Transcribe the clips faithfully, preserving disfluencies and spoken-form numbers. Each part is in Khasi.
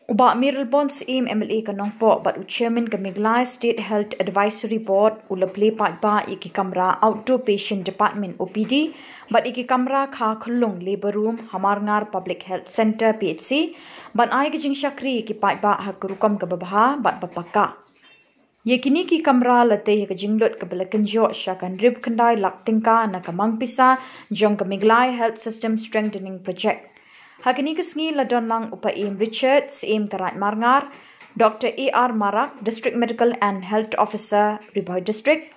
U Bah Mayralborn Syiem, M L A ka Nongpoh bad u Chairman ka Meghalaya State Health Advisory Board u la plie paidbah ïa ki kamra Outdoor Patient Department, O P D, bad ïa ki kamra kha khyllung, Labour Room, ha Marngar Public Health Centre, P H C, ban ai ka jingshakri ïa ki paidbah ha ka rukom kaba bha bad ba paka. Ïa kine ki kamra la tei ha ka jinglut kaba la kynjoh sha ka hynriewphew khyndai lak tyngka na ka mang pisa jong ka Meghalaya Health System Strengthening Project. Ha kane ka sngi la don lang u Paiem Richard, Syiem ka Raid Marngar, Doctor A R Marak, District Medical and Health Officer, Ri Bhoi District,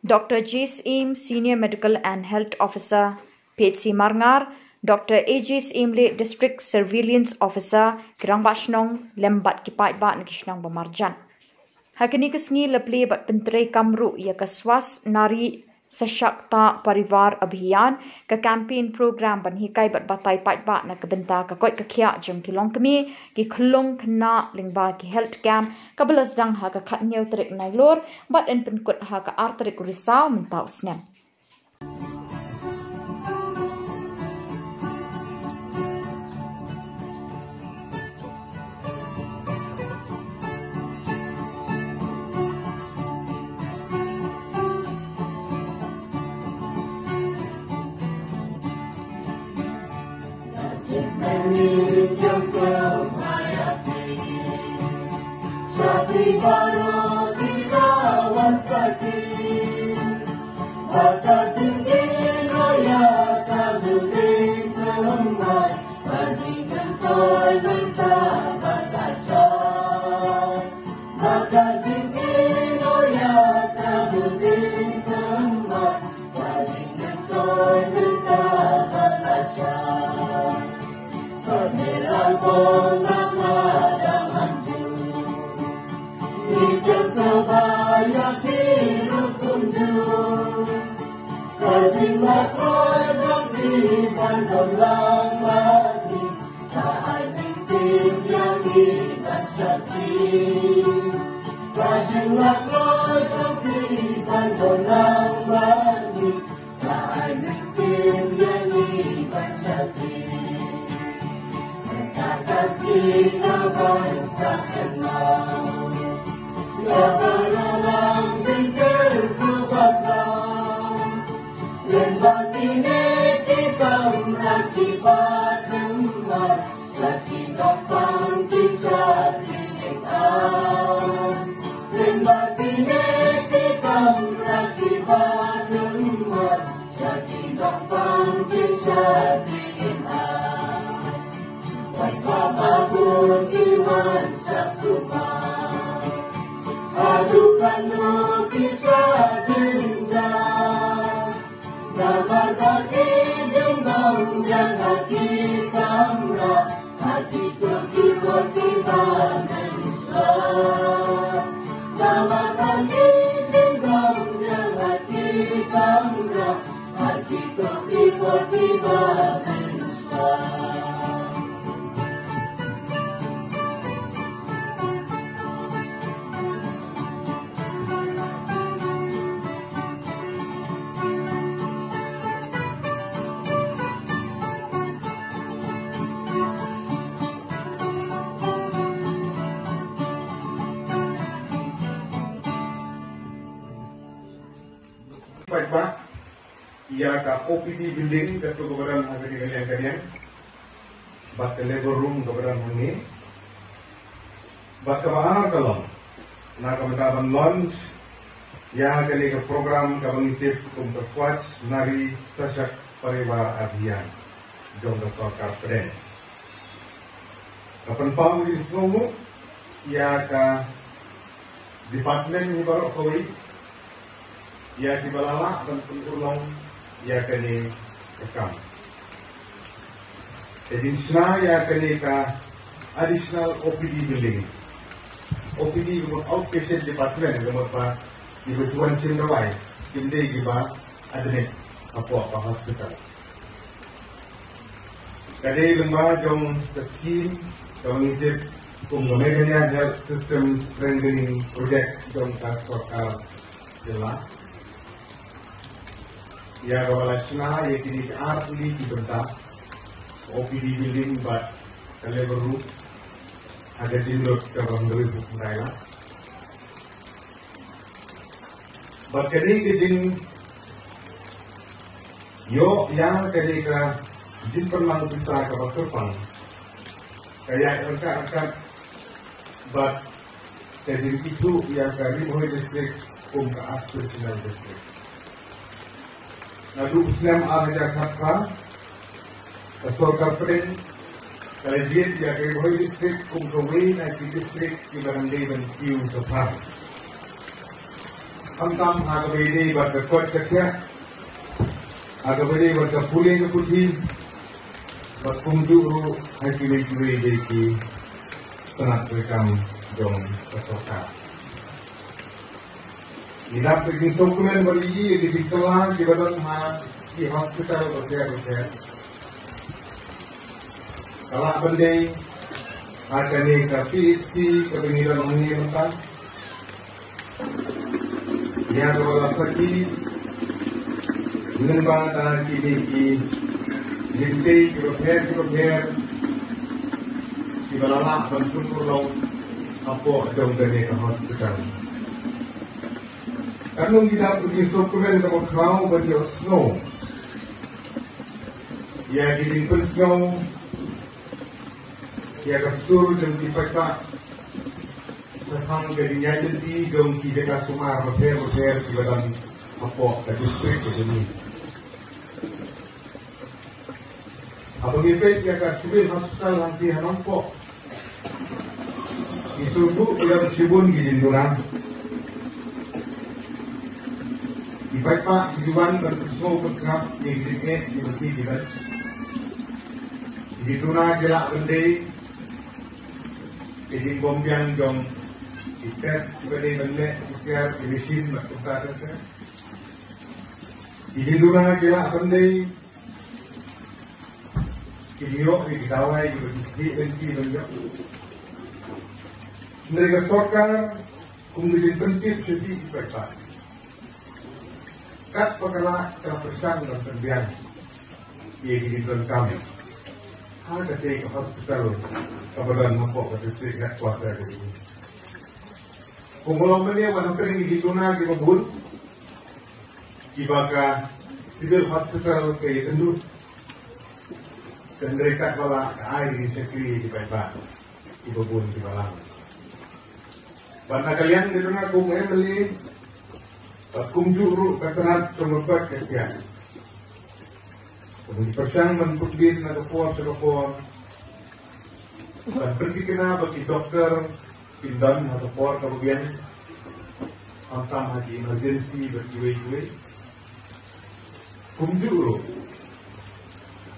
Doctor J Syiem, Senior Medical and Health Officer, P H C Marngar, Doctor A J Syiemlieh, District Surveillance Officer, ki rangbah shnong lem bad ki paidbah na ki shnong ba marjan. Ha kane ka sngi la plie bad pyntreikam ruh ïa ka Swasth Nari Sashakta Parivar Abhiyan, ka campaign program ban hikai bad batai paidbah na ka bynta ka koit ka khiah jong ki longkmie, ki khyllung khynnah lyngba ki health camp, kaba la sdang ha ka khathynñiew tarik Nailur bad yn pynkut ha ka ar tarik Risaw mynta u snem. Paidbah, ïa ka O P D building, katto kaba don ha kane ka liang ka liang, bad ka labour room kaba don hangne, bad kaba ar ka long, na ka bynta ban launch ïa kane ka program kaba ngi tip kum ka Swasth Nari Sashakt Parivar Abhiyan jong ka sorkar pdeng. Ka pynpaw ïa u sngewnguh ïa ka department hi baroh kawei, ïa kiba la lah ban pynurlong ïa kane ka kam. Te jingshna ïa kane ka additional O P D building. O P D ka mut outpatient department, ka mut ba kiba ju wan shim dawai kim dei kiba admit hapoh ka hospital. Ka dei lyngba jong ka scheme kaba ngi tip kum ka Meghalaya Health System Strengthening Project jong ka sorkar jylla. Ïa kaba la shna ïa kine ki ar tylli ki bynta, O P D building bad ka labour room. Ha ka jinglut kaba hynriew phew khyndai lak. Bad kane ka jingïoh ïa kane ka jingpynlong pisa kaba kyrpang ka ïaid ryngkat ryngkat bad ka jingithuh ïa ka Ri Bhoi District kum ka Aspirational District. Naduh u snem ar hajar khatphra, ka sorkar pdeng ka la jied ïa ka Ri Bhoi District kum kawei na ki district kiba dang dei ban kiew ka phareng, khamtam ha kaba ïadei bad ka koit ka khiah, ha kaba ïadei bad ka pule ka puthi, bad kumjuh ruh ha kiwei kiwei de ki tnat treikam jong ka sorkar. Ngi dap ka jingsngewkmen bad ïa ki jingkylla kiba don ha ki hospital bapher bapher. Ka lah ban dei ha kane ka P H C kaba ngi don hangne mynta. Ïa kaba la sakhi lyngba da kine ki lynti kiba pher kiba pher kiba la lah ban pynurlong hapoh jong kane ka hospital. Katno ngi dap ka jingsngewkmen kaba khraw ban ïohsngew ïa ki jingpynsngew ïa ka sur jong ki paidbah shaphang ka jingïaid lynti jong ki jaka sumar bapher bapher kiba don hapoh ka district ka jong ngi. Haba ngi peit ïa ka Civil Hospital hangtei ha Nongpoh, ngi sngewthuh ïa shibun ki jingduna. Ki paidbah ki ju wan ban pynsngew pynsngap ïa ki jingeh ki jingeh ki jingeh. Ki jingduna ki lah ban dei ki jingbym biang jong ki test kiba dei ban leh, ki P C R, ki machine bad kumta ter ter. Ki jingduna ki lah ban dei ki jingïoh ïa ki dawai kiba ki khmih lynti ban ïoh. Hynrei ka sorkar kum ka jingpyntip sha ki paidbah, katba ka lah ka la pyrshang ban pynbiang ïa ki jingdonkam ha katei ka hospital kaba don hapoh ka district headquarter ka jong ngi. Kum ka long mynne wan hapdeng ki jingduna kiba bun kiba ka Civil Hospital ka ïakynduh. Hynrei katba lah ka ai ïa ki shakri ïa ki paidbah kiba bun kiba lang. Bad na ka liang jong nga kum u M L A bad kumjuh ruh ka tnat jong ka koit ka khiah, ngi pyrshang ban pynbit na ka por sha ka por ban pynthikna ba ki doktor kin don ha ka por kaba biang, khamtam ha ki emergency bad kiwei kiwei. Kumjuh ruh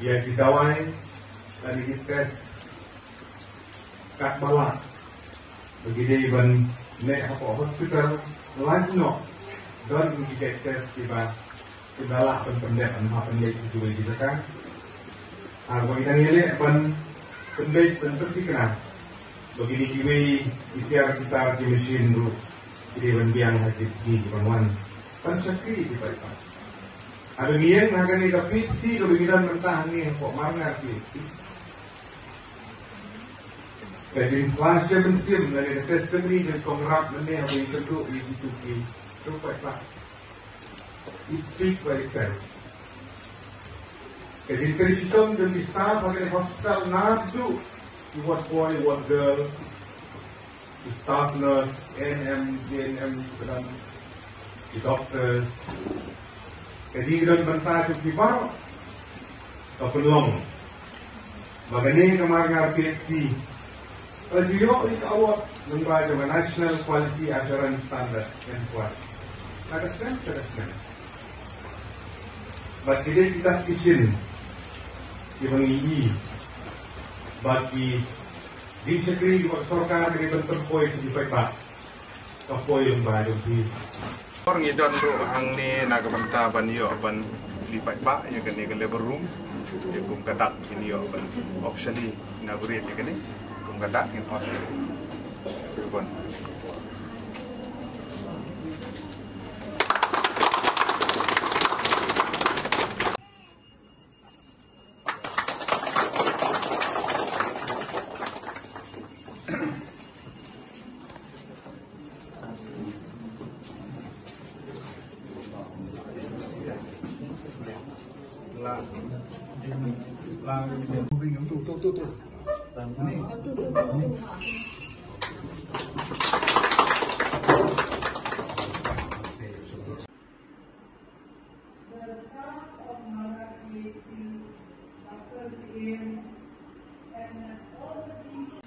ïa ki dawai lane ki test katba lah ba ki dei ban leh hapoh hospital, lait noh don ki test kiba ki la lah ban pyndep, ban pyndep ki jaka. Haba ki dang ïaleh ban pyndep ban pynthikna ba kine kiwei ki tiar ki tar ki machine ruh ki dei ban biang ha ki sngi kiban wan ban shakri ki paidbah. Haba ngi ïeng ha kane ka P H C kaba ngi don mynta hangne hapoh Marngar P H C, ka jingplasha mynsiem lane ka testimony jong Kong Rap mynne haba ïakynduh ïa kitu ki paidbah, it speak by itself. Ka jingtrei shitom jong ki staff ha kane ka hospital, naduh ki ward boy, ward girl, ki staff nurse, A N M, G N M, ki don ki doctors, ka jingdon bynta jong ki baroh ka pynlong ba kane ka Marngar P H C ka la ju ïoh ïa ka award lyngba jong ka National Quality Assurance Standard, N Q A S. Na ka snem, na ka snem. Bad ki dei kita ki shin kiba ngi ïohi ba ki jingshakri kiba ka sorkar ka dei ban pynpoi sha ki paidbah, ka poi lyngba jong ki. Por ngi don ruh hangne na ka bynta ban ïoh ban plie paidbah ïa kane ka labor room. Ïa kum ka dak ngin ïoh ban officially inaugurate ïa kane. Kum ka dak ngin on. The staffs of Mara P H C, doctors, A M, and all the people.